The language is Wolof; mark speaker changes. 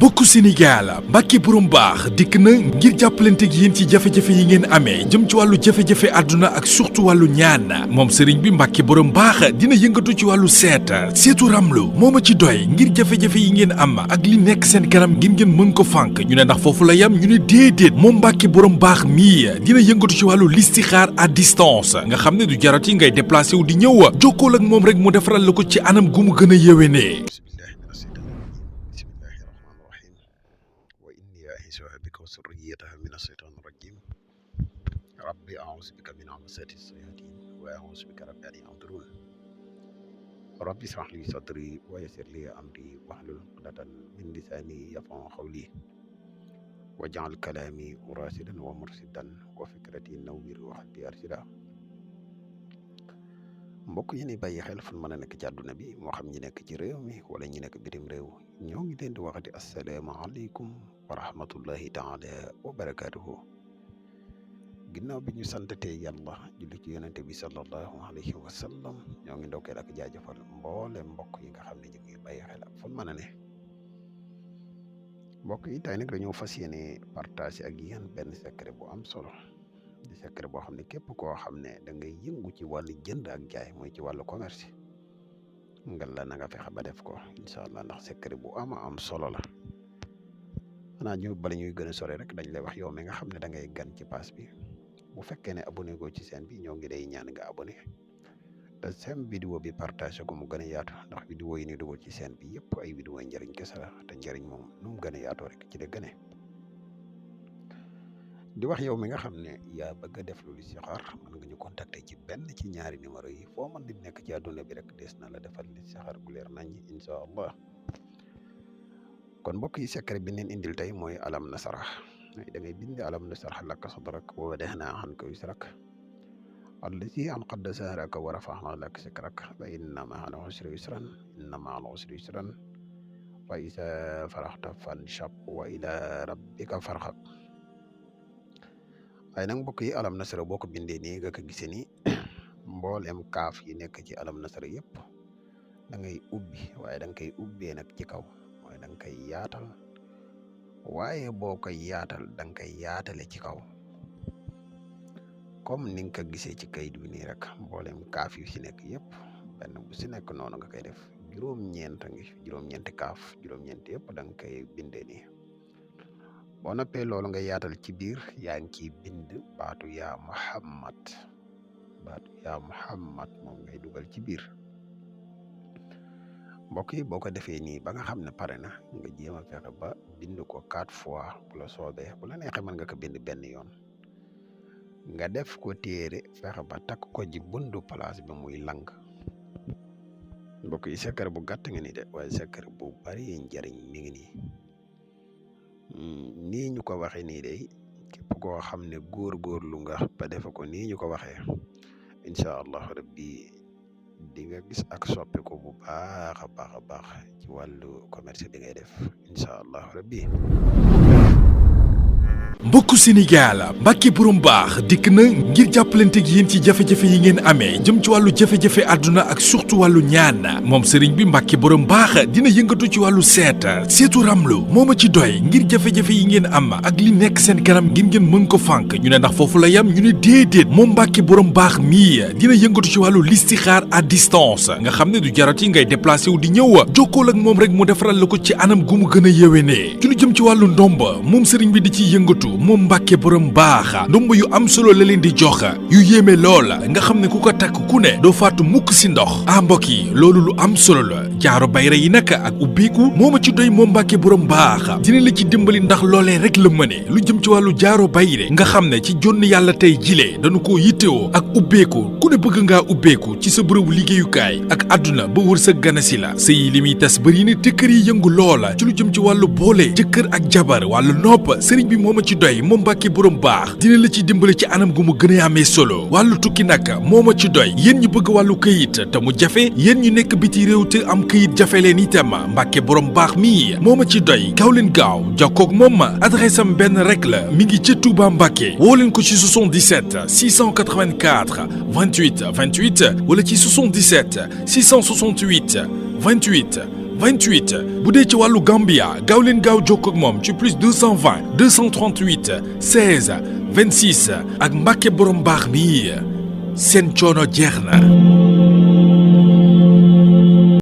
Speaker 1: mbokku Sénégal Mbàkke borom baax dikk na ngir jàppalante gi yéen ci jafe-jafe yi ngeen amee jëm ci wàllu jafe-jafe àdduna ak surtout wàllu ñaan moom sëriñ bi Mbàkke borom baax dina yëngatu ci wàllu seetu ramlu moo ma ci doy ngir jafe-jafe yi ngeen am ak li nekk seen kanam ngir ngeen mën ko fànk ñu ne ndax foofu la yam ñu ne déedéet moom Mbàkke borom baax mii dina yëngatu ci wàllu listixaar à distance nga xam ne du jarati ngay déplacé wu di ñëw jokkool ak moom rek mu defaral la ko ci anam gu mu gën a yéwénee.
Speaker 2: وذريتها من الشيطان الرجيم ربي أعوذ بك من همزات الشياطين وأعوذ بك رب أن يحضرون ربي اشرح لي صدري ويسر لي أمري واحلل عقدة من لساني يفقهوا قولي واجعل كلامي راشدا ومرشدا وفكرتي نوّر وقلبي أرشدا mbokk yi ni bàyyi xel fu mën a nekk ci àdduna bi moo xam ñi nekk ci réew mi wala ñi nekk bitim réew ñoo ngi leen di waxati asalaamaaleykum wa rahmatullahi taala wa barakaatuhu ginnaaw bi ñu santatee yàlla julli ci yonente bi sallallahu alayhi wa sallam ñoo ngi ndokkeel ak jaajëfal mboole mbokk yi nga xam ne ñu ngi bàyyi xel ak fu mën a ne mbokk yi tey nag dañoo fas yéene partage ak yéen benn secret bu am solo di secret boo xam ne képp koo xam ne da ngay yëngu ci wàllu jënd ak jaay mooy ci wàllu commerce ngal la na nga fexe ba def ko incha allah ndax secret bu am solo la xanaa ñu bala ñuy gën a sore rek dañ lay wax yow mi nga xam ne da ngay gan ci pass bi bu fekkee ne abonné go ci chaîne bi ñoo ngi day ñaan nga abonné te seen vidéo bi partage ko mu gën a yaatu ndax vidéo yi ni dugal ci chaîne bi yëpp ay vidéo njëriñ kese la te njëriñ moom nu mu gën a yaatoo rek ci la gëne di wax yow mi nga xam ne yaa bëgg a def lu listixaar mën nga ñu contacter ci benn ci ñaari numéro yi foo mën di nekk ci àdduna bi rek des na la defal listixaar gu leer nañ incha allah kon mbokk yi secret bi neen indil tey mooy alam nasarah da ngay bind alam nasarah laka sadrak wa wada'na anka wisrak allazi anqadda zahraka wa rafa'na laka zikrak fa inna ma'al usri yusran inna ma'al usri yusran fa iza farahta fanshab wa ila rabbika farghab waaye nag mbokk yi alam nasara boo ko bindee nii nga ko gisee ni mboolem kaaf yi nekk ci alam nasara yëpp da ngay ubbi waaye da nga koy ubbee nag ci kaw waaye da nga koy yaatal waaye boo koy yaatal da nga koy yaatale ci kaw comme ni nga ko gisee ci kayit bi nii rek mboolem kaaf yu si nekk yëpp benn bu si nekk noonu nga koy def juróom-ñeenti kaaf juróom-ñeent yëpp da nga koy bindee nii. boo noppee loolu nga yaatal ci biir yaa ngi ciy bind baatu yaa Muhammad moom ngay dugal ci biir mbokk yi boo ko defee nii ba nga xam ne pare na nga jéem a fexe ba bind ko 4 fois bu la soobee bu la neexee mën nga ko bind benn yoon nga def ko téere fexe ba takk ko ji bundu place bi muy lang mbokk yi secret bu gàtt nga ni de waaye secret bu bari njëriñ mi ngi nii. nii ñu ko waxee nii day képp koo xam ne góorgóorlu nga ba defe ko nii ñu ko waxee incha allah rabbi di nga gis ak soppiku bu baax a baax ci wàllu commerce bi ngay def incha allah rabbi.
Speaker 1: mbokku Sénégal Mbàkke borom baax dikk na ngir jàppalante gi yéen ci jafe-jafe yi ngeen amee jëm ci wàllu jafe-jafe àdduna ak surtout wàllu ñaan moom sëriñ bi Mbàkke borom baax dina yëngatu ci wàllu seetu ramlu moo ma ci doy ngir jafe-jafe yi ngeen am ak li nekk seen kanam ngir ngeen mën ko fànk ñu ne ndax foofu la yam ñu ne déedéet moom Mbàkke borom baax mii dina yëngatu ci wàllu listixaar à distance nga xam ne du jarati ngay déplacé wu di ñëw jokkool ak moom rek mu defaral la ko ci anam gu mu gën a yéwénee ci lu jëm ci wàllu ndomba moom sëriñ bi di ciy yëngatu moom Mbàkke borom baax ndomb yu am solo la leen di jox yu yéeme lool nga xam ne ku ko takk ku ne doo faatu mukk si ndox mbokk yi loolu lu am solo la jaaro bayra yi nag ak ubbeeku moo ma ci doy moom Mbàkke borom baax dina la ci dimbali ndax loolee rek la mëne lu jëm ci wàllu jaaro bayre nga xam ne ci jonn yàlla tey jilee dañu ko yittewoo ak ubbeeku ku ne bëgg ngaa ubbeeku ci sa bërëbu liggéeyukaay ak àdduna ba wër sa ganasi la sëy li muy tas bëri na te kër yi yëngu loola ci lu jëm ci wàllu boole jëkkër ak jabar wàllu nopp sëriñ bi moo ma ci doy moom Mbàkke borom baax dina la ci dimbali ci anam gu mu gën a amee solo wàllu tukki nag moo ma ci doy yéen ñu bëgg wàllu këyit te mu jafe yéen ñu nekk biti réew te am këyit jafe leen itam Mbàkke borom baax mii moo ma ci doy gaaw leen gaaw jokkoog moom adresse am benn rek la mi ngi ca Touba Mbàkke woo leen ko ci 77 684 28 28 wala ci 77 668 28 28 bu dee ci wàllu Gambia gaaw leen gaaw jokkoo ak moom ci plus 220 238 16 26 ak Mbàkke borom baax mi seen coono jeex na.